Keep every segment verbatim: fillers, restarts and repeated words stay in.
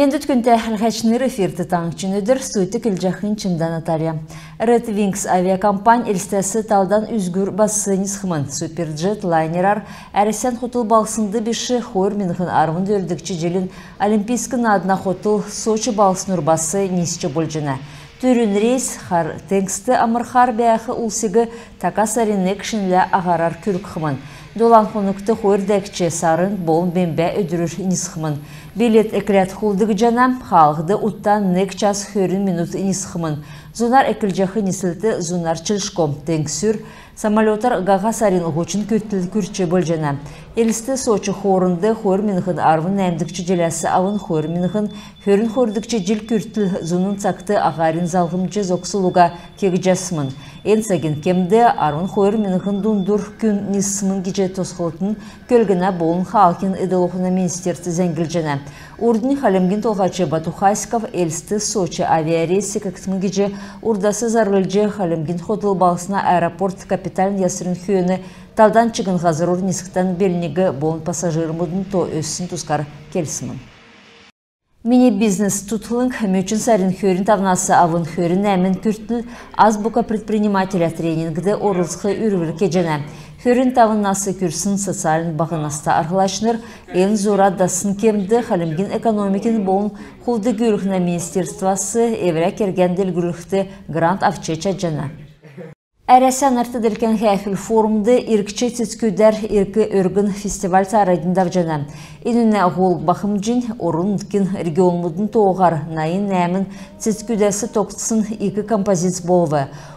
Эндүт, күндтә хәләһәчнр, эфирт «Таңһчин өдр», студьд келҗәхнь Чимдә Наталья. Red Wings авиакомпань Элстәс талдан үзгүр бас нисхмн. Суперджет лайнерар Әрәсән хотл балһснд биш, хойр миңһн арвн дөрвдгч җилин Олимпийск наадна хотл Сочи балһснур бас нисҗ болҗана. Түрүн рейс Хар теңгст амрхар бәәх улсиг така сарин нег шинлә аһарар күргхмн. Долан хонгт хойр дәкҗ: сарң болн бембә өдрүр нисхмн. Билет экләд хулдгдҗана. Хаалһд утдан нег час хөрн минут нисхмн. Зунар эклҗәх нислт зунар чилшго. Теңгсүр самолетар һаха сарин һучн күртл күрч болҗана. Элст — Сочи хоорнд хойр миңһн арвн нәәмдгч җиләс авн хойр миңһн хөрн хойрдгч җил күртл зуна цагт аһарин залһмҗ зогслго кегдҗәсмн. Эн цагин кемд арвн хойр миңһн дундур күн нисмн гиҗ тосхлтын, көлгнә болн хаалһин эдл-ахун министерств зәңглҗәнә. Урднь Хальмгин Толһач Бату Хасиков Элст — Сочи авиарейс секгдхмн гиҗ урдас зарлҗ, Хальмгин хотл балһсна аэропорт капитальн ясврин хөөн талдан чигн һазрур нисхдән белниг болн пассажирмудын то өссн тускар келсмн. «Мини бизнес» тутлң мөчн сарин хөрн тавнас авн хөрн нәәмн күртл «Азбука предпринимателя» тренингд орлцх үрвр кеҗәнә. Хөрн тавн нас күрсн социальн баһ наста арһлачнр эн зура дассн кемд Хальмгин экономикин болн хулд-гүүлһнә министерствас эврә кергән делгрүлхд грант авч чадҗана. Әрәсән нарт-делкән һәәхүл-форумд «Иргч цецгүдәр ирг өргн» фестиваль цааранднь давҗана. Энүнә һол бахмҗнь орн-нутгин регионмудын тооһар найн нәәмн цецгүдәс тогтсн ик композиц болв.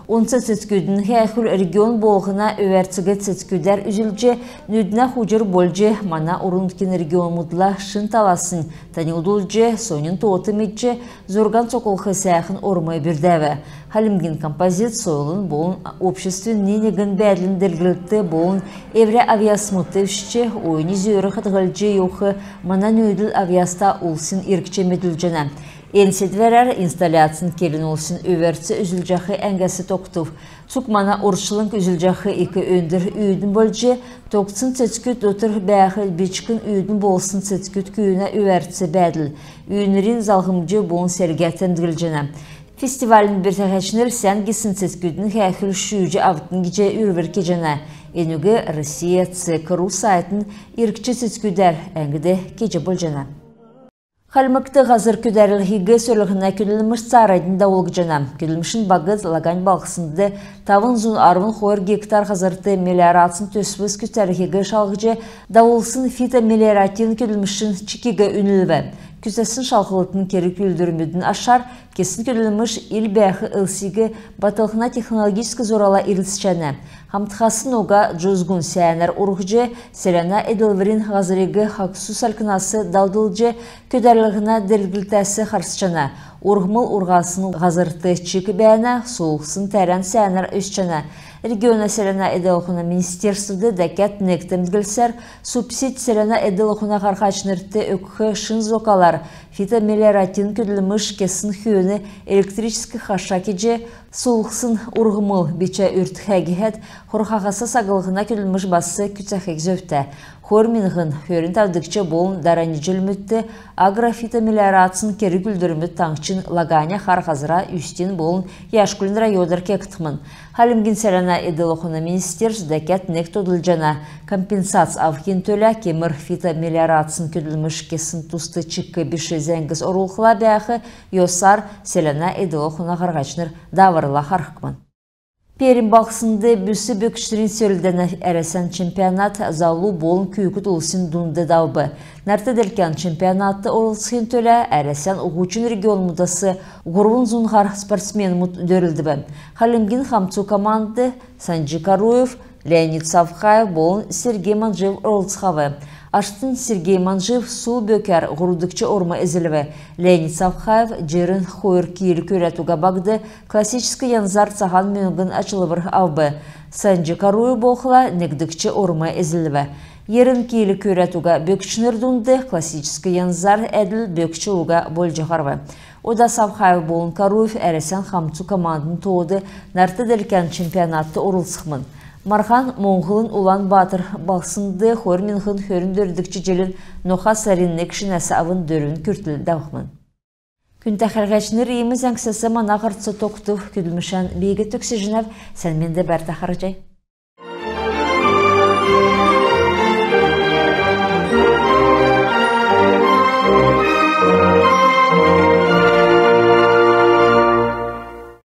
Онц цецгүдин һәәхүл регион болһна өвәрциг цецгүдәр үзүлҗ, нүднә хуҗр болҗ, мана орн-нутгин регионмудла шин таласнь таньлдулҗ, соньн тоот медҗ, зурган цоклх сәәхн орм бүрдәв. Хальмгин композиц сойлын болн обществин ни-негн бәәдлин делгрлт болн эврә авъясмудт өсч, оюни зөөр хадһлҗ йовх мана нүүдл авъяста улсин иргч медүлҗәнә. Эн седвәрәр инсталляцин келн улсин өвәрц үзүлҗәх әңгәс тогтв. Цуг мана орчлң үзүлҗәх ик өндр үүдн болҗ, тогтсн цецгүд дотр бәәх бичкн үүдн болсн цецгүд күүнә өвәрц бәәдл, үйнрин залһмҗ болн сергә темдглҗәнә. Фестивалин бүрдәһәчнр сән гисн цецгүдин һәәхүл шүүҗ автн гиҗ үрвр кеҗәнә. Энүг «Россия цег ру» сайтын «Иргч цецгүдәр» әңгд кеҗ болҗана. Хальмгт һазр көдәрлһиг сөрлһнә көдлмш цааранднь давулгдҗана. Көдлмшин багт Лагань балһснд тавн зун арвн хойр гектар һазрт мелиорацин төсвс күцәлһиг шалһҗ, давулсн фитомелиоративн көдлмшин чикиг үнлв. Күцәсн шалһлтын керг-үүлдврмүдин ашар кесн көдлмш ил бәәх элсиг батлһна технологическ зурала ирлцҗәнә. Хамтхасн уга җузгун сәәнәр урһҗ, селәнә эдлврин һазриг хагсу салькнас далдлҗ, көдәрлһнә делгрлтәс харсҗана. Урһмл урһасн һазрт чик бәәнә, суулһсн тәрән сәәнәр өсчәнә. Региона селәнә эдл-ахуна министерствд дәкәд нег темдглсәр, субсидь селәнә эдл-ахуна һарһачнрт өгх шин зокалар фитомелиоративн көдлмш кесн хөөн электрическ хаша кеҗ, суулһсн урһмл бичә үртхә гиһәд, хорхаһас саглһна көдлмш бас күцәхиг зөвтә. Хойр миңһн хөрн тавдгч болн дарани җилмүдт агрофитомелиорацин керг-үүлдврмүд таңһчин Лаганя, Хар Һазра, Үстин болн Яшкулин районар кегдхмн. Хальмгин селәнә эдл-ахуна министерств дәкәд нег тодлҗана: компенсац авхин төлә кемр фитомелиорацин көдлмш кесн туст чик биш зәңгс орулхла, бәәх йосар селәнә эдл-ахуна һарһачнр дааврла харһхмн. Пермь балһснд бүс бөкчнрин сөрлдәнә Әрәсән чемпионат залу болн күүкд улсин дунд давв. Нарт-делкән чемпионатд орлцхин төлә Әрәсән һучн регионмудас һурвн зун һар спортсменмүд дөрлдв. Хальмгин хамцу командд Санҗи Каруев, Леонид Савхаев болн Сергей Манжиев орлцхав. Аштнь Сергей Манжиев сул бөкәр һурвдгч орм эзлв. Леонид Савхаев җирн хойр кил күрәд уга багт классическ янзар цаһан мөңгн ачлвр авв. Санҗи Каруев болхла негдгч орм эзлв. Йирн кил күрәд уга бөкчнр дунд классическ янзар әдл бөкч уга болҗ һарв. Ода Савхаев болн Каруев Әрәсән хамцу командын тоод нарт-делкән чемпионатд орлцхмн. Марһан Моңһлын Улан Баатр балһснд хойр миңһн хөрн дөрвдгч җилин ноха сарин нег шинәс авн дөрвн күртл давхмн. Күндтә хәләһәчнр, иим зәңгсәс мана һарц тогтв. Көдлмшән би төгсәҗәнәв. Сән менд бәәтн, харһий.